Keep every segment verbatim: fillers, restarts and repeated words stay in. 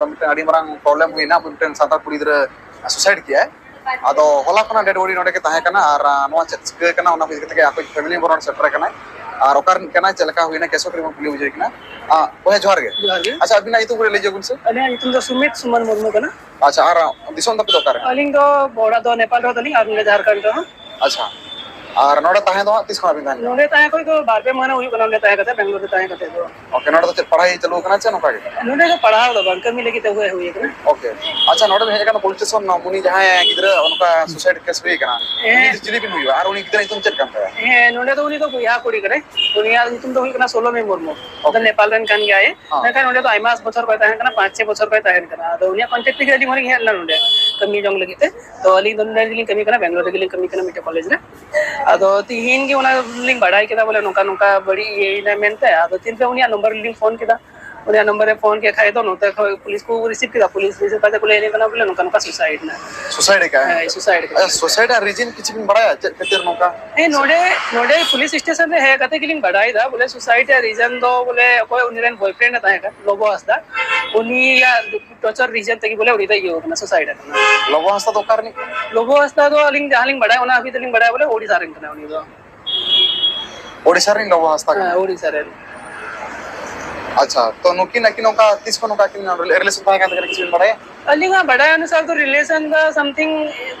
ᱢᱤᱫᱴᱮᱱ ᱟᱹᱰᱤ ᱢᱟᱨᱟᱝ problem ᱦᱩᱭᱱᱟ, ᱢᱤᱫᱴᱮᱱ ᱥᱟᱱᱛᱟᱲ ᱠᱩᱲᱤ ᱜᱤᱫᱽᱨᱟᱹ suicide ᱠᱮᱜᱼᱟᱭ᱾ ᱟᱫᱚ ᱦᱚᱞᱟ ᱠᱷᱚᱱᱟᱜ dead body ᱱᱚᱰᱮ ᱜᱮ ᱛᱟᱦᱮᱸ ᱠᱟᱱᱟ, ᱟᱨ ᱱᱚᱣᱟ ᱪᱮᱫ ᱪᱤᱠᱟᱹ ᱠᱟᱱᱟ ᱚᱱᱟ ᱠᱚ ᱤᱫᱤ ᱠᱟᱛᱮ ᱜᱮ ᱟᱠᱚ family member ᱦᱚᱸ ᱥᱮᱴᱮᱨ ᱟᱠᱟᱱᱟᱭ, ᱟᱨ ᱚᱠᱟ ᱨᱤᱱᱤᱡ ᱠᱟᱱᱟᱭ, ᱪᱮᱫ ᱞᱮᱠᱟ ᱦᱩᱭᱱᱟ, ᱠᱮᱥ ᱦᱚᱸ ᱠᱟᱹᱴᱤᱡ ᱵᱚᱱ ᱠᱩᱞᱤ ᱵᱩᱡᱷᱟᱹᱣ ᱠᱟᱱᱟ᱾ ᱵᱚᱭᱦᱟ ᱡᱚᱦᱟᱨ ᱜᱮ᱾ ᱡᱚᱦᱟᱨ ᱜᱮ᱾ ᱟᱪᱪᱷᱟ, ᱟᱹᱵᱤᱱᱟᱜ ᱧᱩᱛᱩᱢ ᱠᱟᱹᱴᱤᱡ ᱞᱟᱹᱭ ᱧᱚᱜ ᱵᱤᱱ ᱥᱮ᱾ ᱟᱹᱞᱤᱧᱟᱜ ᱧᱩᱛᱩᱢ ᱫᱚ ᱥᱩᱢᱤᱛ ᱥᱩᱢᱟᱱ ᱢᱩᱨᱢᱩ ᱠᱟᱱᱟ᱾ ᱟᱪᱪᱷᱟ, ᱟᱨ ᱫᱤᱥᱚᱢ ᱛᱟᱯᱮ ᱫᱚ ᱚᱠᱟᱨᱮ? ᱟᱹᱞᱤᱧ ᱫᱚ ᱚᱲᱟᱜ ᱫᱚ ᱱᱮᱯᱟᱞ ᱨᱮᱦᱚᱸ ᱛᱟᱹᱞᱤᱧ ᱟᱨ ᱱᱚᱰᱮ ᱡᱷᱟᱲᱠᱷᱚᱸᱰ ᱨᱮᱦᱚᱸ᱾ ᱟᱪᱪᱷᱟ, ᱟᱨ ᱱᱚᱰᱮ ᱛᱟᱦᱮᱸ ᱫᱚ ᱦᱟᱸᱜ ᱛᱤᱥ ᱠᱷᱚᱱᱟᱜ ᱵᱤᱱ ᱛᱟᱦᱮᱱ ᱠᱟᱱᱟ? ᱱᱚᱰᱮ ᱛᱟᱦᱮᱸ ᱠᱷᱚᱱ ᱫᱚ ᱵᱟᱨ ᱯᱮ ᱢᱟᱹᱦᱱᱟᱹ ᱦᱩᱭᱩᱜ ᱠᱟᱱᱟ, ᱱᱚᱰᱮ ᱛᱟᱦᱮᱸ ᱠᱟᱛᱮ ᱫᱚ᱾ Okay, ᱱᱚᱰᱮ ᱫᱚ ᱪᱮᱫ ᱯᱟᱲᱦᱟᱭ ᱪᱟᱹᱞᱩ ᱟᱠᱟᱱᱟ ᱥᱮ ᱱᱚᱝᱠᱟ ᱜᱮ? ᱱᱚᱰᱮ ᱫᱚ ᱯᱟᱲᱦᱟᱣ ᱫᱚ ᱵᱟᱝ, ᱠᱟᱹᱢᱤ ᱞᱟᱹᱜᱤᱫ ᱛᱮ ᱦᱮᱡ ᱦᱩᱭ ᱟᱠᱟᱱᱟ᱾ Okay, ᱟᱪᱪᱷᱟ, ᱱᱚᱰᱮ ᱵᱤᱱ ᱦᱮᱡ ᱟᱠᱟᱱᱟ police station, ᱩᱱᱤ ᱡᱟᱦᱟᱸᱭ ᱜᱤᱫᱽᱨᱟᱹ ᱚᱱᱠᱟ suicide case ᱦᱩᱭ ᱟᱠᱟᱱᱟ, ᱩᱱᱤ ᱫᱚ ᱪᱤᱞᱤ ᱵᱤᱱ ᱦᱩᱭᱩᱜᱼᱟ ᱟᱨ ᱩᱱᱤ ᱜᱤᱫᱽᱨᱟᱹ ᱧᱩᱛᱩᱢ ᱪᱮᱫ ᱠᱟᱱ ᱛᱟᱭᱟ? ᱦᱮᱸ, ᱱᱚᱰᱮ ᱫᱚ ᱩᱱᱤ ᱫᱚ ᱵᱚᱭᱦᱟ ᱠᱩᱲᱤ ᱠᱟᱱᱟᱭ, ᱩᱱᱤᱭᱟᱜ ᱧᱩᱛᱩᱢ ᱫᱚ ᱦᱩᱭᱩᱜ ᱠᱟᱱᱟ ᱥᱳᱞᱳᱢᱤ ᱢᱩᱨᱢᱩ᱾ ᱟᱫᱚ ᱱᱮᱯᱟᱞ ᱨᱮᱱ ᱠᱟᱱ ᱜᱮᱭᱟᱭ᱾ ᱦᱮᱸ᱾ ᱢᱮᱱᱠᱷᱟᱱ ᱱᱚᱰᱮ ᱫᱚ ᱟᱭᱢᱟ ᱵᱚᱪᱷᱚᱨ ᱠᱷᱚᱱ ᱛᱟᱦᱮᱱ ᱠᱟᱱᱟ, ᱯᱟᱸᱪ ᱪᱷᱚᱭ ᱵᱚᱪᱷᱚᱨ ᱠᱷᱚᱱ ᱛᱟᱦᱮᱱ ᱠᱟᱱᱟ᱾ ᱟᱫᱚ ᱩᱱᱤᱭᱟᱜ contact ᱛᱮᱜᱮ ᱟᱹᱞᱤᱧ ᱦᱚᱸᱞᱤᱧ ᱦᱮᱡ ᱞᱮᱱᱟ ᱱᱚᱰᱮ ᱠᱟᱹᱢᱤ ᱡᱚᱝ ᱞᱟᱹᱜᱤᱫ ᱛᱮ᱾ ᱛᱚ ᱟᱹᱞᱤᱧ ᱫᱚ ᱱᱚᱰᱮ ᱜᱮᱞᱤᱧ ᱠᱟᱹᱢᱤ ᱠᱟᱱᱟ, ᱵᱮᱝᱜᱟᱞᱳᱨ ᱨᱮᱜᱮᱞᱤᱧ ᱠᱟᱹᱢᱤ ᱠᱟᱱᱟ ᱢᱤᱫᱴᱮᱡ ᱠᱚᱞᱮᱡᱽ ᱨᱮ᱾ ᱟᱫᱚ ᱛᱤᱦᱤᱧ ᱜᱮ ᱚᱱᱟ ᱞᱤᱧ ᱵᱟᱲᱟᱭ ᱠᱮᱫᱟ ᱵᱚᱞᱮ ᱱᱚᱝᱠᱟ ᱱᱚᱝᱠᱟ ᱵᱟᱹᱲᱤᱡ ᱤᱭᱟᱹᱭᱮᱱᱟ ᱢᱮᱱᱛᱮ᱾ ᱟᱫᱚ ᱛᱤᱱᱨᱮ ᱩᱱᱤᱭᱟᱜ ᱱᱚᱢᱵᱚᱨ ᱨᱮᱞᱤᱧ ᱯᱷᱳᱱ ᱠᱮᱫᱟ, ᱩᱱᱤᱭᱟᱜ ᱱᱚᱢᱵᱚᱨ ᱨᱮ ᱯᱷᱳᱱ ᱠᱮᱫ ᱠᱷᱟᱡ ᱫᱚ ᱱᱚᱛᱮ ᱠᱷᱚᱡ ᱯᱩᱞᱤᱥ ᱠᱚ ᱨᱤᱥᱤᱵᱷ ᱠᱮᱫᱟ, ᱯᱩᱞᱤᱥ ᱨᱤᱥᱤᱵᱷ ᱠᱟᱛᱮ ᱠᱚ ᱞᱟᱹᱭ ᱟᱹᱞᱤᱧ ᱠᱟᱱᱟ ᱵᱚᱞᱮ ᱱᱚᱝᱠᱟ ᱱᱚᱝᱠᱟ suicide ᱮᱱᱟ᱾ Suicide ᱟᱠᱟᱫ? ᱦᱮᱸ, suicide ᱟᱠᱟᱫ᱾ ᱟᱪᱪᱷᱟ, suicide ᱟᱜ reason ᱠᱤᱪᱷᱩ ᱵᱤᱱ ᱵᱟᱲᱟᱭᱟ ᱪᱮᱫ ᱠᱷᱟᱹᱛᱤᱨ ᱱᱚᱝᱠᱟ? ᱦᱮᱸ, ᱱᱚᱰᱮ, ᱱᱚᱰᱮ ᱯᱩᱞᱤᱥ ᱥᱴᱮᱥᱚᱱ ᱨᱮ ᱦᱮᱡ ᱠᱟᱛᱮ ᱜᱮᱞᱤᱧ ᱵᱟᱲᱟᱭ ᱮᱫᱟ ᱵᱚᱞᱮ suicide ᱨᱮᱭᱟᱜ reason ᱫᱚ ᱵᱚᱞᱮ ᱚᱠᱚᱭ ᱩᱱᱤ ᱨᱮᱱ boyfriend ᱮ ᱛᱟᱦᱮᱸ ᱠᱟᱱ ᱞᱚᱵᱚ ᱦᱟᱸᱥᱫᱟ, ᱩᱱᱤᱭᱟᱜ torture reason ᱛᱮᱜᱮ ᱵᱚᱞᱮ ᱩᱱᱤ ᱫᱚᱭ ᱤᱭᱟᱹ ᱟᱠᱟᱱᱟ, suicide ᱟᱠᱟᱱᱟ᱾ ᱞᱚᱵᱚ ᱦᱟᱸᱥᱫᱟ ᱫᱚ ᱚᱠᱟ ᱨᱤᱱᱤᱡ ᱠᱟᱱᱟᱭ? ᱞᱚᱵᱚ ᱦᱟᱸᱥᱫᱟ ᱫᱚ ᱟᱹᱞᱤᱧ ᱡᱟᱦᱟᱸ ᱞᱤᱧ ᱵᱟᱲᱟᱭᱟ, ᱚᱱᱟ ᱦᱟᱹᱵᱤᱡ ᱫᱚᱞᱤᱧ ᱵᱟᱲᱟᱭᱟ ᱵᱚᱞᱮ ᱳᱰᱤᱥᱟ ᱨᱮᱱ ᱠᱟᱱᱟᱭ ᱩᱱᱤ ᱫᱚ᱾ ᱳᱰᱤᱥᱟ ᱨᱤᱱ ᱞᱚᱵᱚ ᱦᱟᱸᱥᱫᱟ ᱠᱟᱱᱟᱭ? ᱦᱮᱸ, ᱳᱰᱤᱥᱟ ᱨᱮᱱ᱾ ᱟᱪᱪᱷᱟ, ᱛᱚ ᱱᱩᱠᱤᱱ ᱟᱹᱠᱤᱱ ᱱᱚᱝᱠᱟ ᱛᱤᱥ ᱠᱷᱚᱱ ᱱᱚᱝᱠᱟ ᱟᱹᱠᱤᱱ relation ᱛᱟᱦᱮᱸ ᱠᱟᱱ ᱛᱟᱹᱠᱤᱱᱟ, ᱠᱤᱪᱷᱩ ᱵᱤᱱ ᱵᱟᱲᱟᱭᱟ? ᱟᱹᱞᱤᱧᱟᱜ ᱵᱟᱰᱟᱭ ᱚᱱᱩᱥᱟᱨ ᱫᱚ relation ᱫᱚ something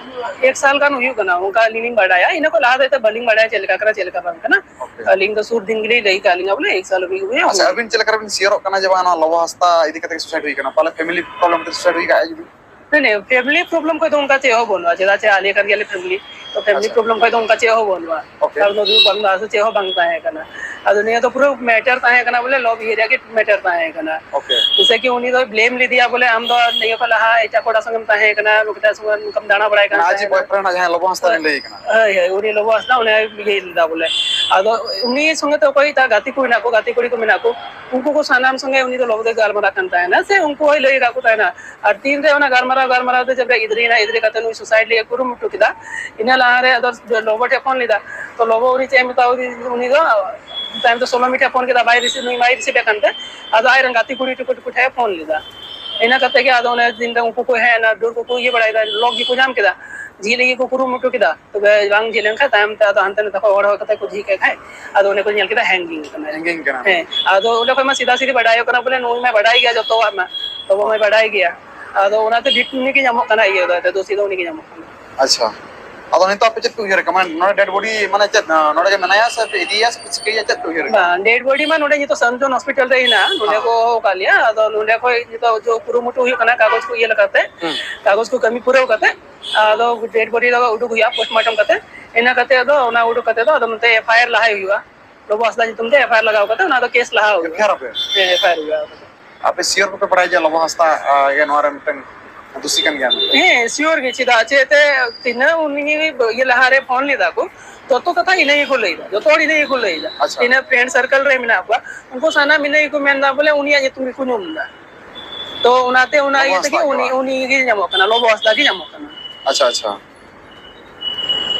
ᱮᱠ ᱥᱟᱞ ᱜᱟᱱ ᱦᱩᱭᱩᱜ ᱠᱟᱱᱟ, ᱚᱱᱠᱟ ᱟᱹᱞᱤᱧ ᱞᱤᱧ ᱵᱟᱰᱟᱭᱟ᱾ ᱤᱱᱟᱹ ᱠᱷᱚᱱ ᱞᱟᱦᱟ ᱫᱚ ᱮᱱᱛᱮᱫ ᱵᱟᱹᱞᱤᱧ ᱵᱟᱰᱟᱭᱟ ᱪᱮᱫ ᱞᱮᱠᱟ ᱠᱟᱱᱟ, ᱪᱮᱫ ᱞᱮᱠᱟ ᱵᱟᱝ ᱠᱟᱱᱟ᱾ Okay. ᱟᱹᱞᱤᱧ ᱫᱚ ᱥᱩᱨ ᱫᱤᱱ ᱜᱮᱞᱤᱧ ᱞᱟᱹᱭ ᱠᱟᱜ ᱞᱤᱧᱟ ᱵᱚᱞᱮ ᱮᱠ ᱥᱟᱞ ᱦᱩᱭᱩᱜ ᱦᱩᱭᱩᱜ᱾ ᱟᱪᱪᱷᱟ, ᱟᱹᱵᱤᱱ ᱪᱮᱫ ᱞᱮᱠᱟ ᱨᱮᱵᱤᱱ ᱥᱤᱭᱳᱨᱚᱜ ᱠᱟᱱᱟ ᱡᱮ ᱵᱟᱝ ᱱᱚᱣᱟ ᱞᱚᱵᱚ ᱦᱟᱸᱥᱫᱟ ᱤᱫᱤ ᱠᱟᱛᱮ suicide ᱦᱩᱭ ᱠᱟᱱᱟ? ᱯᱟᱞᱮ family problem ᱛᱮ suicide ᱦᱩᱭ ᱠᱟᱜᱼᱟ ᱡᱩᱫᱤ? ᱱᱮ, ᱱᱮ, family problem ᱠᱷᱚᱡ ᱫᱚ ᱚᱱᱠᱟ ᱪᱮᱫ ᱦᱚᱸ ᱵᱟᱹᱱᱩᱜᱼᱟ, ᱪᱮᱫᱟᱜ ᱪᱮ ᱟᱞᱮ ᱠᱟᱱ ᱜᱮᱭᱟᱞᱮ family, ᱛᱚ family ᱟᱪᱪᱷᱟ᱾ Problem ᱠᱷᱚᱡ ᱫᱚ ᱚᱱᱠᱟ ᱪᱮᱫ ᱦᱚᱸ ᱵᱟᱹᱱᱩᱜᱼᱟ᱾ Okay. ᱟᱨ ᱱᱚᱣᱟ ᱫᱚ ᱵᱟᱝ ᱫᱚ ᱪᱮᱫ ᱦᱚᱸ ᱵᱟᱝ ᱛᱟᱦᱮᱸ ᱠᱟᱱᱟ᱾ ᱟᱫᱚ ᱱᱤᱭᱟᱹ ᱫᱚ ᱯᱩᱨᱟᱹ matter ᱛᱟᱦᱮᱸ ᱠᱟᱱᱟ ᱵᱚᱞᱮ love affair ᱨᱮᱭᱟᱜ ᱜᱮ matter ᱛᱟᱦᱮᱸ ᱠᱟᱱᱟ᱾ Okay. ᱡᱮᱭᱥᱮ ᱠᱤ ᱩᱱᱤ ᱫᱚᱭ blame ᱞᱮᱫᱮᱭᱟ ᱵᱚᱞᱮ, "ᱟᱢ ᱫᱚ ᱱᱤᱭᱟᱹ ᱠᱷᱚᱱ ᱞᱟᱦᱟ ᱮᱴᱟᱜ ᱠᱚᱲᱟ ᱥᱚᱸᱜᱮᱢ ᱛᱟᱦᱮᱸ ᱠᱟᱱᱟ, ᱱᱚᱝᱠᱟ ᱥᱚᱸᱜᱮ ᱱᱚᱝᱠᱟᱢ ᱫᱟᱬᱟ ᱵᱟᱲᱟᱭ ᱠᱟᱱ ᱢᱟᱱᱮ ᱟᱡ ᱛᱟᱦᱮᱸ ᱠᱟᱱᱟ᱾" Boyfriend ᱡᱟᱦᱟᱸᱭ ᱞᱚᱵᱚ ᱦᱟᱸᱥᱫᱟ ᱵᱮᱱ ᱞᱟᱹᱭ ᱠᱟᱱᱟ? ᱦᱳᱭ, ᱦᱳᱭ, ᱩᱱᱤ ᱞᱚᱵᱚ ᱦᱟᱸᱥᱫᱟ ᱚᱱᱮ ᱤᱭᱟᱹᱭ ᱞᱮᱫᱟ ᱵᱚᱞᱮ᱾ ᱟᱫᱚ ᱩᱱᱤ ᱥᱚᱸᱜᱮ ᱛᱮ ᱚᱠᱚᱭ ᱮᱴᱟᱜ ᱜᱟᱛᱮ ᱠᱚ ᱢᱮᱱᱟᱜ ᱠᱚ, ᱜᱟᱛᱮ ᱠᱩᱲᱤ ᱠᱚ ᱢᱮᱱᱟᱜ ᱠᱚ, ᱩᱱᱠᱩ ᱠᱚ ᱥᱟᱱᱟᱢ ᱥᱚᱸᱜᱮ ᱩᱱᱤ ᱫᱚ ᱞᱚᱵᱚ ᱫᱚᱭ ᱜᱟᱞᱢᱟᱨᱟᱜ ᱠᱟᱱ ᱛᱟᱦᱮᱱᱟ, ᱥᱮ ᱩᱱᱠᱩ ᱦᱚᱸᱭ ᱞᱟᱹᱭ ᱟᱠᱟᱫ ᱠᱚ ᱛᱟᱦᱮᱱᱟ᱾ ᱟᱨ ᱛᱤᱱᱨᱮ ᱚᱱᱟ ᱜᱟᱞᱢᱟᱨᱟᱣ, ᱜᱟᱞᱢᱟᱨᱟᱣ ᱛᱮ ᱡᱚᱵᱽᱨᱟ ᱜᱤᱫᱽᱨᱟᱹᱭᱮᱱᱟ, ᱜᱤᱫᱽᱨᱟᱹ ᱠᱟᱛᱮ ᱱᱩᱭ suicide ᱞᱟᱹᱜᱤᱫ ᱠᱩᱨᱩᱢᱩᱴᱩ ᱠᱮᱫᱟ, ᱤᱱᱟᱹ ᱞᱟᱦᱟᱨᱮ ᱟᱫᱚ ᱞᱚᱵᱚ ᱴᱷᱮᱡ ᱯᱷᱳᱱ ᱞᱮᱫᱟ᱾ ᱛᱚ ᱞᱚᱵᱚ ᱩᱱᱤ ᱪᱮᱫ ᱮ ᱢᱮᱛᱟᱣ ᱫᱤ-, ᱩᱱᱤ ᱫᱚ ᱛᱟᱭᱚᱢ ᱛᱮ ᱥᱳᱞᱳᱢᱤ ᱴᱷᱮᱡ ᱯᱷᱳᱱ ᱠᱮᱫᱟ, ᱵᱟᱭ receive, ᱱᱩᱭ ᱵᱟᱭ receive ᱮᱫ ᱠᱟᱱ ᱛᱮ, ᱟᱫᱚ ᱟᱡᱨᱮᱱ ᱜᱟᱛᱮ ᱠᱩᱲᱤ ᱴᱩᱠᱩ ᱴᱩᱠᱩ ᱴᱷᱮᱡ ᱮ ᱯᱷᱳᱱ ᱞᱮᱫᱟ᱾ ᱤᱱᱟᱹ ᱠᱟᱛᱮ ᱜᱮ ᱟᱫᱚ ᱚᱱᱮ ᱫᱤᱱ ᱫᱚ ᱩᱱᱠᱩ ᱠᱚ ᱦᱮᱡ ᱮᱱᱟ, ᱰᱟᱹᱨ ᱠᱚᱠᱚ ᱤᱭᱟᱹ ᱵᱟᱲᱟᱭᱮᱫᱟ, ᱞᱚᱠ ᱜᱮᱠᱚ ᱧᱟᱢ ᱠᱮᱫᱟ, ᱡᱷᱤᱡ ᱞᱟᱹᱜᱤᱫ ᱠᱚ ᱠᱩᱨᱩᱢᱩᱴᱩ ᱠᱮᱫᱟ᱾ ᱛᱚᱵᱮ ᱵᱟᱝ ᱡᱷᱤᱡ ᱞᱮᱱᱠᱷᱟᱱ ᱛᱟᱭᱚᱢ ᱛᱮ ᱟᱫᱚ ᱦᱟᱱᱛᱮ ᱱᱟᱛᱮ ᱠᱷᱚᱱ ᱦᱚᱲ ᱦᱚᱲ ᱠᱟᱛᱮ ᱠᱚ ᱡᱷᱤᱡ ᱠᱮᱫ ᱠᱷᱟᱡ ᱟᱫᱚ ᱚᱸᱰᱮ ᱠᱚ ᱧᱮᱞ ᱠᱮᱫᱟ ᱦᱮᱝᱜᱤᱝ ᱠᱟᱱᱟ᱾ ᱦᱮᱸ, ᱟᱫᱚ ᱚᱸᱰᱮ ᱠᱷᱚᱱ ᱢᱟ ᱥᱤᱫᱟ ᱥᱤᱫᱤ ᱵᱟᱰᱟᱭᱚᱜ ᱠᱟᱱᱟ ᱵᱚᱞᱮ ᱱᱩᱭ ᱢᱟ ᱵᱟᱰᱟᱭ ᱜᱮᱭᱟ ᱡᱚᱛᱚᱣᱟᱜ ᱢᱟ, ᱵᱟᱵᱟ ᱢᱟᱭ ᱵᱟᱰᱟᱭ ᱜᱮᱭᱟ᱾ ᱟᱫᱚ ᱚᱱᱟᱛᱮ ᱩᱱᱤ ᱜᱮ ᱧᱟᱢᱚᱜ ᱠᱟᱱᱟ, ᱤᱭᱟᱹ ᱫᱚ ᱫᱳᱥᱤ ᱫᱚ ᱩᱱᱤ ᱜᱮ ᱧᱟᱢᱚᱜ ᱠᱟᱱᱟ᱾ ᱟᱪᱪᱷᱟ, ᱟᱫᱚ ᱱᱤᱛᱚᱜ ᱟᱯᱮ ᱪᱮᱫ ᱯᱮ ᱩᱭᱦᱟᱹᱨ ᱠᱟᱜᱼᱟ? ᱢᱟᱱᱮ ᱱᱚᱰᱮ ᱰᱮᱰ ᱵᱚᱰᱤ ᱢᱟᱱᱮ ᱪᱮᱫ ᱱᱚᱰᱮ ᱜᱮ ᱢᱮᱱᱟᱭᱟ ᱥᱮ ᱯᱮ ᱤᱫᱤᱭᱟ ᱥᱮ ᱯᱮ ᱪᱤᱠᱟᱹᱭᱟ, ᱪᱮᱫ ᱯᱮ ᱩᱭᱦᱟᱹᱨ ᱠᱟᱜᱼᱟ? ᱵᱟᱝ, ᱰᱮᱰ ᱵᱚᱰᱤ ᱢᱟ ᱱᱚᱰᱮ ᱱᱤᱛᱚᱜ ᱥᱟᱱᱡᱚᱱ ᱦᱚᱥᱯᱤᱴᱟᱞ ᱨᱮ ᱦᱮᱱᱟᱜᱼᱟ, ᱱᱚᱰᱮ ᱠᱚ ᱦᱚᱦᱚ ᱟᱠᱟᱫ ᱞᱮᱭᱟ᱾ ᱟᱫᱚ ᱱᱚᱰᱮ ᱠᱷᱚᱡ ᱱᱤᱛᱚᱜ ᱡᱚ ᱠᱩᱨᱩᱢᱩᱴᱩ ᱦᱩᱭᱩᱜ ᱠᱟᱱᱟ, ᱠᱟᱜᱚᱡᱽ ᱠᱚ ᱤᱭᱟᱹ ᱞᱮᱠᱟᱛᱮ, ᱠᱟᱜᱚᱡᱽ ᱠᱚ ᱠᱟᱹᱢᱤ ᱯᱩᱨᱟᱹᱣ ᱠᱟᱛᱮ ᱟᱫᱚ ᱰᱮᱰ ᱵᱚᱰᱤ ᱫᱚ ᱩᱰᱩᱠ ᱦᱩᱭᱩᱜᱼᱟ ᱯᱳᱥᱴᱢᱚᱨᱴᱮᱢ ᱠᱟᱛᱮ᱾ ᱤᱱᱟᱹ ᱠᱟᱛᱮ ᱟᱫᱚ ᱚᱱᱟ ᱩᱰᱩᱠ ᱠᱟᱛᱮ ᱫᱚ ᱟᱫᱚ ᱱᱚᱛᱮ ᱮᱯᱷ ᱟᱭ ᱟᱨ ᱞᱟᱦᱟᱭ ᱦᱩᱭᱩᱜᱼᱟ, ᱞᱚᱵᱚ ᱦᱟᱸᱥᱫᱟ ᱧᱩᱛᱩᱢ ᱛᱮ ᱮᱯᱷ ᱟᱭ ᱟᱨ ᱞᱟᱜᱟᱣ ᱠᱟᱛᱮ ᱚᱱᱟ ᱫᱚ ᱠᱮᱥ ᱞᱟᱦᱟ ᱦᱩᱭᱩᱜᱼᱟ᱾ ᱮᱯᱷ ᱟᱭ ᱟᱨ ᱟᱯᱮ? ᱦᱮᱸ, ᱮᱯᱷ ᱟᱭ ᱟᱨ ᱦᱩᱭᱩᱜᱼᱟ᱾ ᱟᱯᱮ ᱥᱤᱭᱳᱨ ᱵᱟᱯᱮ ᱵᱟᱲᱟᱭᱟ ᱡᱮ ᱞᱚᱵᱚ ᱦᱟᱸᱥᱫᱟ ᱜᱮ ᱱᱚᱣᱟ ᱨᱮ ᱢᱤᱫᱴᱮᱱ ᱫᱩᱥᱤ ᱠᱟᱱ ᱜᱮᱭᱟ? ᱦᱮᱸ, ᱥᱤᱭᱳᱨ ᱜᱮ᱾ ᱪᱮᱫᱟᱜ ᱪᱮ ᱮᱱᱛᱮ ᱛᱤᱱᱟᱹᱜ ᱩᱱᱤ ᱤᱭᱟᱹ ᱞᱟᱦᱟᱨᱮ ᱯᱷᱳᱱ ᱞᱮᱫᱟ ᱠᱚ, ᱛᱚᱛᱚ ᱠᱟᱛᱷᱟ ᱤᱱᱟᱹ ᱜᱮᱠᱚ ᱞᱟᱹᱭᱫᱟ, ᱡᱚᱛᱚ ᱦᱚᱲ ᱤᱱᱟᱹ ᱜᱮᱠᱚ ᱞᱟᱹᱭᱫᱟ᱾ ᱟᱪᱪᱷᱟ᱾ ᱛᱤᱱᱟᱹᱜ ᱯᱷᱨᱮᱱᱰ ᱥᱟᱨᱠᱮᱞ ᱨᱮ ᱢᱮᱱᱟᱜ ᱠᱚᱣᱟ ᱩᱱᱠᱩ ᱥᱟᱱᱟᱢ ᱤᱱᱟᱹ ᱜᱮᱠᱚ ᱢᱮᱱᱫᱟ ᱵᱚᱞᱮ ᱩᱱᱤᱭᱟᱜ ᱧᱩᱛᱩᱢ ᱜᱮᱠᱚ ᱧᱩᱢ ᱮᱫᱟ᱾ ᱛᱚ ᱚᱱᱟᱛᱮ ᱚᱱᱟ ᱞᱚᱵᱚ ᱤᱭᱟᱹ ᱛᱮᱜᱮ ᱦᱟᱸᱥᱫᱟ ᱩᱱᱤ ᱜᱮ ᱵᱟᱝ? ᱩᱱᱤ ᱜᱮ ᱧᱟᱢᱚᱜ ᱠᱟᱱᱟ, ᱞᱚᱵᱚ ᱦᱟᱸᱥᱫᱟ ᱜᱮ ᱧᱟᱢᱚᱜ ᱠᱟᱱᱟ᱾ ᱟᱪᱪᱷᱟ, ᱟᱪᱪᱷᱟ᱾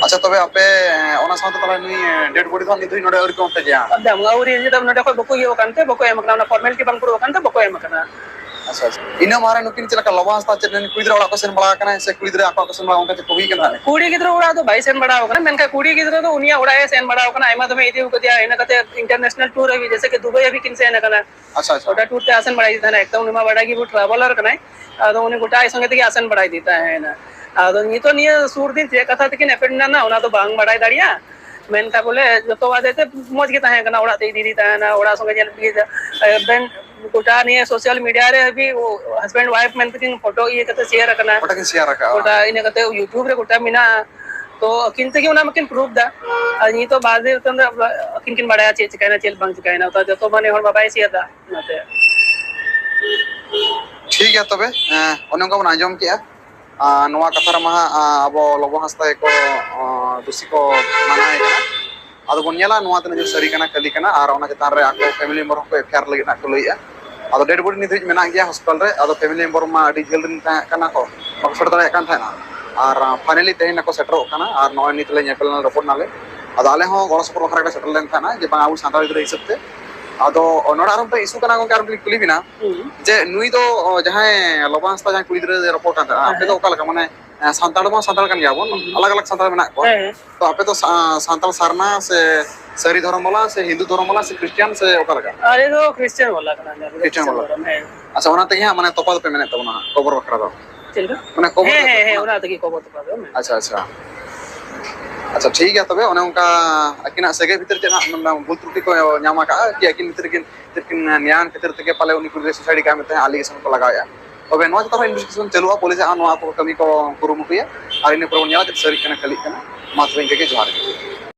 ᱟᱪᱪᱷᱟ, ᱛᱚᱵᱮ ᱟᱯᱮ ᱚᱱᱟ ᱥᱟᱶᱛᱮ ᱛᱟᱦᱚᱞᱮ ᱱᱩᱭ ᱰᱮᱰ ᱵᱚᱰᱤ ᱫᱚ ᱱᱤᱛ ᱫᱷᱟᱹᱵᱤᱡ ᱱᱚᱰᱮ ᱟᱹᱣᱨᱤ ᱠᱚ ᱮᱢ ᱯᱮ ᱜᱮᱭᱟ? ᱵᱟᱝ, ᱟᱹᱣᱨᱤ, ᱱᱤᱛ ᱫᱚ ᱱᱚᱰᱮ ᱠᱷᱚᱡ ᱵᱟᱠᱚ ᱤᱭᱟᱹ ᱟᱠᱟᱱ ᱛᱮ ᱵᱟᱠᱚ ᱮᱢ ᱟᱠᱟᱱᱟ, ᱚᱱᱟ ᱯᱷᱚᱨᱢᱮᱞᱤᱴᱤ ᱵᱟᱝ ᱯᱩᱨᱟᱹᱣ ᱟᱠᱟᱱ ᱛᱮ ᱵᱟᱠᱚ ᱮᱢ ᱟᱠᱟᱱᱟ᱾ ᱟᱪᱪᱷᱟ, ᱟᱪᱪᱷᱟ᱾ ᱤᱱᱟᱹ ᱢᱟᱲᱟᱝ ᱨᱮ ᱱᱩᱠᱤᱱ ᱪᱮᱫ ᱞᱮᱠᱟ ᱞᱚᱵᱚ ᱦᱟᱸᱥᱫᱟ ᱪᱮᱫ ᱱᱩᱠᱤᱱ ᱠᱩᱲᱤ ᱜᱤᱫᱽᱨᱟᱹ ᱚᱲᱟᱜ ᱠᱚ ᱥᱮᱱ ᱵᱟᱲᱟ ᱟᱠᱟᱱᱟ ᱥᱮ ᱠᱩᱲᱤ ᱜᱤᱫᱽᱨᱟᱹ ᱟᱠᱚ ᱠᱚ ᱥᱮᱱ ᱵᱟᱲᱟ ᱚᱱᱠᱟ ᱪᱮᱫ ᱠᱚ ᱦᱩᱭ ᱠᱟᱱ ᱛᱟᱦᱮᱸᱫ? ᱠᱩᱲᱤ ᱜᱤᱫᱽᱨᱟᱹ ᱚᱲᱟᱜ ᱫᱚ ᱵᱟᱭ ᱥᱮᱱ ᱵᱟᱲᱟ ᱟᱠᱟᱱᱟ, ᱢᱮᱱᱠᱷᱟᱱ ᱠᱩᱲᱤ ᱜᱤᱫᱽᱨᱟᱹ ᱫᱚ ᱩᱱᱤᱭᱟᱜ ᱚᱲᱟᱜ ᱮ ᱥᱮᱱ ᱵᱟᱲᱟ ᱟᱠᱟᱱᱟ, ᱟᱭᱢᱟ ᱫᱚᱢᱮ ᱤᱫᱤ ᱟᱠᱟᱫᱮᱭᱟ, ᱤᱱᱟᱹ ᱠᱟᱛᱮ ᱤᱱᱴᱟᱨᱱᱮᱥᱱᱟᱞ ᱴᱩᱨ ᱦᱟᱹᱵᱤᱡ, ᱡᱮᱭᱥᱮ ᱠᱤ ᱫᱩᱵᱟᱭ ᱦᱟᱹᱵᱤᱡ ᱠᱤᱱ ᱥᱮᱱ ᱟᱠᱟᱱᱟ᱾ ᱟᱪᱪᱷᱟ, ᱟᱪᱪᱷᱟ᱾ ᱚᱱᱟ ᱴᱩᱨ ᱛᱮ ᱟᱥᱮᱱ ᱵᱟᱲᱟᱭᱮᱫ ᱛᱟᱦᱮᱱᱟ, ᱮᱠᱫᱚᱢ ᱩᱱᱤ ᱢᱟ ᱵᱟᱲᱟᱭ ᱜᱮ, ᱵᱩ ᱴᱨᱟᱵᱷᱮᱞᱟᱨ ᱠᱟᱱᱟᱭ᱾ ᱟᱫᱚ ᱩᱱᱤ ᱜᱚᱴᱟ ᱟᱡ ᱥᱚᱸᱜᱮ ᱛᱮᱜᱮ ᱟᱥᱮᱱ ᱵᱟᱲᱟᱭ ᱤᱫᱤ ᱛᱟᱦᱮᱱᱟ᱾ ᱟᱫᱚ ᱱᱤᱛᱚᱜ ᱱᱤᱭᱟᱹ ᱥᱩᱨ ᱫᱤᱱ ᱪᱮᱫ ᱠᱟᱛᱷᱟ ᱛᱮᱠᱤᱱ ᱮᱯᱮᱱᱰ ᱞᱮᱱᱟ, ᱚᱱᱟ ᱫᱚ ᱵᱟᱝ ᱵᱟᱲᱟᱭ ᱫᱟᱲᱮᱭᱟᱜᱼᱟ᱾ ᱢᱮᱱᱠᱷᱟᱱ ᱵᱚᱞᱮ ᱡᱚᱛᱚ ᱵᱟᱫᱮ ᱛᱮ ᱢᱚᱡᱽ ᱜᱮ ᱛᱟᱦᱮᱸ ᱠᱟᱱᱟ, ᱚᱲᱟᱜ ᱛᱮ ᱤᱫᱤ ᱤᱫᱤ ᱛᱟᱦᱮᱱᱟ, ᱚᱲᱟᱜ ᱥᱚᱸᱜᱮ ᱧᱮᱞ ᱤᱫᱤ ᱛᱟᱦᱮᱱᱟ᱾ ᱜᱚᱴᱟ ᱱᱤᱭᱟᱹ ᱥᱳᱥᱟᱞ ᱢᱤᱰᱤᱭᱟ ᱨᱮ ᱦᱟᱹᱵᱤᱡ ᱦᱟᱥᱵᱮᱱᱰ ᱣᱟᱭᱤᱯ ᱢᱮᱱᱛᱮ ᱠᱤᱱ ᱯᱷᱳᱴᱳ ᱤᱭᱟᱹ ᱠᱟᱛᱮ ᱥᱮᱭᱟᱨ ᱟᱠᱟᱱᱟ᱾ ᱜᱚᱴᱟ ᱠᱤᱱ ᱥᱮᱭᱟᱨ ᱟᱠᱟᱜᱼᱟ᱾ ᱜᱚᱴᱟ ᱤᱱᱟᱹ ᱠᱟᱛᱮ ᱭᱩᱴᱩᱵᱽ ᱨᱮ ᱜᱚᱴᱟ ᱢᱮᱱᱟᱜᱼᱟ᱾ ᱛᱚ ᱟᱹᱠᱤᱱ ᱛᱮᱜᱮ ᱚᱱᱟ ᱢᱟᱠᱤᱱ ᱯᱨᱩᱯᱷ ᱫᱟ᱾ ᱟᱨ ᱱᱤᱛᱚᱜ ᱵᱟᱫᱮ ᱟᱹᱠᱤᱱ ᱠᱤᱱ ᱵᱟᱲᱟᱭᱟ ᱪᱮᱫ ᱪᱤᱠᱟᱭᱱᱟ, ᱪᱮᱫ ᱵᱟᱝ ᱪᱤᱠᱟᱭᱱᱟ, ᱛᱚ ᱡᱚᱛᱚ ᱢᱟᱱᱮ ᱦᱚᱲ ᱵᱟᱵᱟᱭ ᱥᱮᱭᱟᱨ ᱫᱟ᱾ ᱚᱱᱟᱛᱮ᱾ ᱴᱷᱤᱠ ᱜᱮᱭᱟ ᱛᱚᱵᱮ, ᱮᱸ, ᱚᱱᱮ ᱚᱱᱠᱟ ᱵᱚᱱ ᱟᱸᱡᱚᱢ ᱠᱮᱜᱼᱟ᱾ ᱟᱸ, ᱱᱚᱣᱟ ᱠᱟᱛᱷᱟ ᱨᱮᱢᱟ ᱦᱟᱸᱜ, ᱟᱸ, ᱟᱵᱚ ᱞᱚᱵᱚ ᱦᱟᱸᱥᱫᱟ ᱜᱮᱠᱚ, ᱟᱸ, ᱫᱩᱥᱤ ᱠᱚ ᱢᱟᱱᱟᱣᱮ ᱠᱟᱱᱟ᱾ ᱟᱫᱚ ᱵᱚᱱ ᱧᱮᱞᱟ ᱱᱚᱣᱟ ᱛᱤᱱᱟᱹᱜ ᱡᱳᱨ ᱥᱟᱹᱨᱤ ᱠᱟᱱᱟ, ᱠᱷᱟᱹᱞᱤ ᱠᱟᱱᱟ, ᱟᱨ ᱚᱱᱟ ᱪᱮᱛᱟᱱ ᱨᱮ ᱟᱠᱚ ᱯᱷᱮᱢᱤᱞᱤ ᱢᱮᱢᱵᱟᱨ ᱦᱚᱸᱠᱚ ᱮᱯᱷ ᱟᱭ ᱟᱨ ᱞᱟᱹᱜᱤᱫ ᱦᱟᱸᱜ ᱠᱚ ᱞᱟᱹᱭᱮᱜᱼᱟ᱾ ᱟᱫᱚ ᱰᱮᱰ ᱵᱚᱰᱤ ᱱᱤᱛ ᱫᱷᱟᱹᱵᱤᱡ ᱢᱮᱱᱟᱜ ᱜᱮᱭᱟ ᱦᱚᱥᱯᱤᱴᱟᱞ ᱨᱮ᱾ ᱟᱫᱚ ᱯᱷᱮᱢᱤᱞᱤ ᱢᱮᱢᱵᱟᱨ ᱢᱟ ᱟᱹᱰᱤ ᱡᱷᱟᱹᱞ ᱨᱮᱱ ᱛᱟᱦᱮᱸ ᱠᱟᱱᱟ ᱠᱚ, ᱵᱟᱠᱚ ᱥᱮᱴᱮᱨ ᱫᱟᱲᱮᱭᱟᱜ ᱠᱟᱱ ᱛᱟᱦᱮᱱᱟ, ᱟᱨ, ᱟᱸ, ᱯᱷᱟᱭᱱᱟᱞᱤ ᱛᱮᱦᱮᱧ ᱱᱟᱠᱚ ᱥᱮᱴᱮᱨᱚᱜ ᱠᱟᱱᱟ, ᱟᱨ ᱱᱚᱜᱼᱚᱭ ᱱᱤᱛ ᱞᱮ ᱧᱮᱯᱮᱞ ᱨᱚᱯᱚᱲ ᱱᱟᱞᱮ᱾ ᱟᱫᱚ ᱟᱞᱮ ᱦᱚᱸ ᱜᱚᱲᱚ ᱥᱚᱯᱚᱦᱚᱫ ᱵᱟᱠᱷᱨᱟ ᱜᱮᱞᱮ ᱥᱮᱴᱮᱨ ᱞᱮᱱ ᱛᱟᱦᱮᱱᱟ, ᱡᱮ ᱵᱟᱝ ᱟᱵᱚ ᱥᱟᱱᱛᱟᱲ ᱜᱤᱫᱽᱨᱟᱹ ᱦᱤᱥᱟᱹᱵ ᱛᱮ ᱟᱫᱚ ᱱᱚᱰᱮ ᱟᱨ ᱢᱤᱫᱴᱟᱝ issue ᱠᱟᱱᱟ ᱜᱚᱝᱠᱮ, ᱟᱨ ᱢᱤᱫᱴᱟᱝ ᱠᱩᱞᱤ ᱵᱮᱱᱟ, ᱦᱩᱸ᱾ ᱡᱮ ᱱᱩᱭ ᱫᱚ, ᱚ, ᱡᱟᱦᱟᱸᱭ ᱞᱚᱵᱚ ᱦᱟᱸᱥᱫᱟ ᱡᱟᱦᱟᱸᱭ ᱠᱩᱲᱤ ᱜᱤᱫᱽᱨᱟᱹ ᱨᱚᱯᱚᱲ ᱠᱟᱱ ᱛᱟᱦᱮᱸᱱᱟ, ᱦᱮᱸ, ᱟᱯᱮ ᱫᱚ ᱦᱮᱸ᱾ ᱚᱠᱟ ᱞᱮᱠᱟ? ᱢᱟᱱᱮ, ᱮ, ᱥᱟᱱᱛᱟᱲ ᱢᱟ ᱥᱟᱱᱛᱟᱲ ᱠᱟᱱ ᱜᱮᱭᱟ ᱵᱚᱱ, ᱦᱩᱸ᱾ ᱟᱞᱟᱜᱽ ᱟᱞᱟᱜᱽ ᱥᱟᱱᱛᱟᱲ ᱢᱮᱱᱟᱜ ᱠᱚᱣᱟ᱾ ᱦᱮᱸ, ᱦᱮᱸ᱾ ᱛᱚ ᱟᱯᱮ ᱫᱚ ᱥᱟ-, ᱥᱟᱱᱛᱟᱲ ᱥᱟᱨᱱᱟ ᱥᱮ ᱥᱟᱹᱨᱤ ᱫᱷᱚᱨᱚᱢ ᱵᱟᱞᱟ ᱥᱮ ᱦᱤᱱᱫᱩ ᱫᱷᱚᱨᱚᱢ ᱵᱟᱞᱟ ᱥᱮ ᱠᱷᱨᱤᱥᱴᱤᱭᱟᱱ ᱥᱮ ᱚᱠᱟ ᱞᱮᱠᱟ? ᱟᱞᱮ ᱫᱚ ᱠᱷᱨᱤᱥᱴᱤᱭᱟᱱ ᱵᱟᱞᱟ ᱠᱟᱱᱟᱞᱮ, ᱟᱞᱮ ᱫᱚ ᱠᱷᱨᱤᱥᱴᱤᱭᱟᱱ ᱠᱷᱨᱤᱥᱴᱤᱭᱟᱱ ᱵᱟᱞᱟ᱾ ᱫᱷᱚᱨᱚᱢ, ᱦᱮᱸ᱾ ᱟᱪᱪᱷᱟ, ᱚᱱᱟ ᱛᱮᱜᱮ ᱦᱟᱸᱜ ᱢᱟᱱᱮ ᱛᱚᱯᱟ ᱫᱚᱯᱮ ᱢᱮᱱᱮᱫ ᱛᱟᱵᱚᱱᱟ ᱦᱟᱸᱜ ᱠᱚᱵᱚᱨ ᱵᱟᱠᱷᱨᱟ ᱫᱚ᱾ ᱪᱮᱫ ᱞᱮᱠᱟ? ᱢᱟᱱᱮ ᱠᱚᱵᱚᱨ ᱦᱮᱸ, ᱵᱟᱠᱷᱨᱟ ᱦᱮᱸ, ᱫᱚ ᱦᱮᱸ, ᱦᱟᱸᱜ᱾ ᱚᱱᱟ ᱛᱮᱜᱮ ᱠᱚᱵᱚᱨ ᱛᱚᱯᱟ ᱫᱚ, ᱦᱮᱸ᱾ ᱟᱪᱪᱷᱟ, ᱟᱪᱪᱷᱟ᱾ ᱟᱪᱪᱷᱟ, ᱴᱷᱤᱠ ᱜᱮᱭᱟ ᱛᱚᱵᱮ, ᱚᱱᱮ ᱚᱱᱠᱟ ᱟᱹᱠᱤᱱᱟᱜ ᱥᱟᱹᱜᱟᱹᱭ ᱵᱷᱤᱛᱤᱨ ᱪᱮᱫ ᱦᱟᱸᱜ ᱢᱟᱱᱮ ᱵᱷᱩᱞ ᱛᱨᱩᱴᱤ ᱠᱚ ᱧᱟᱢ ᱟᱠᱟᱜᱼᱟ ᱠᱤ ᱟᱹᱠᱤᱱ ᱵᱷᱤᱛᱤᱨ ᱨᱮᱠᱤᱱ ᱪᱮᱫ ᱠᱤᱱ ᱱᱮᱭᱟᱣᱮᱱ ᱠᱷᱟᱹᱛᱤᱨ ᱛᱮᱜᱮ ᱯᱟᱞᱮ ᱩᱱᱤ ᱠᱩᱲᱤ ᱜᱤᱫᱽᱨᱟᱹ suicide ᱠᱟᱜᱼᱟ ᱢᱮᱱᱛᱮ allegation ᱠᱚ ᱞᱟᱜᱟᱣᱮᱫᱼᱟ᱾ ᱛᱚᱵᱮ ᱱᱚᱣᱟ ᱪᱮᱛᱟᱱ ᱨᱮ investigation ᱪᱟᱹᱞᱩᱜᱼᱟ, ᱯᱩᱞᱤᱥ ᱟᱜ ᱱᱚᱣᱟ ᱠᱚ ᱠᱟᱹᱢᱤ ᱠᱚ ᱠᱩᱨᱩᱢᱩᱴᱩᱭᱟ, ᱟᱨ ᱤᱱᱟᱹ ᱯᱚᱨᱮ ᱵᱚᱱ ᱧᱮᱞᱟ ᱪᱮᱫ ᱥᱟᱹᱨᱤ ᱠᱟᱱᱟ ᱠᱷᱟᱹᱞᱤᱜ ᱠᱟᱱᱟ᱾ ᱢᱟ ᱛᱚᱵᱮ ᱤᱱᱠᱟᱹ ᱜᱮ, ᱡᱚᱦᱟᱨ ᱜᱮ᱾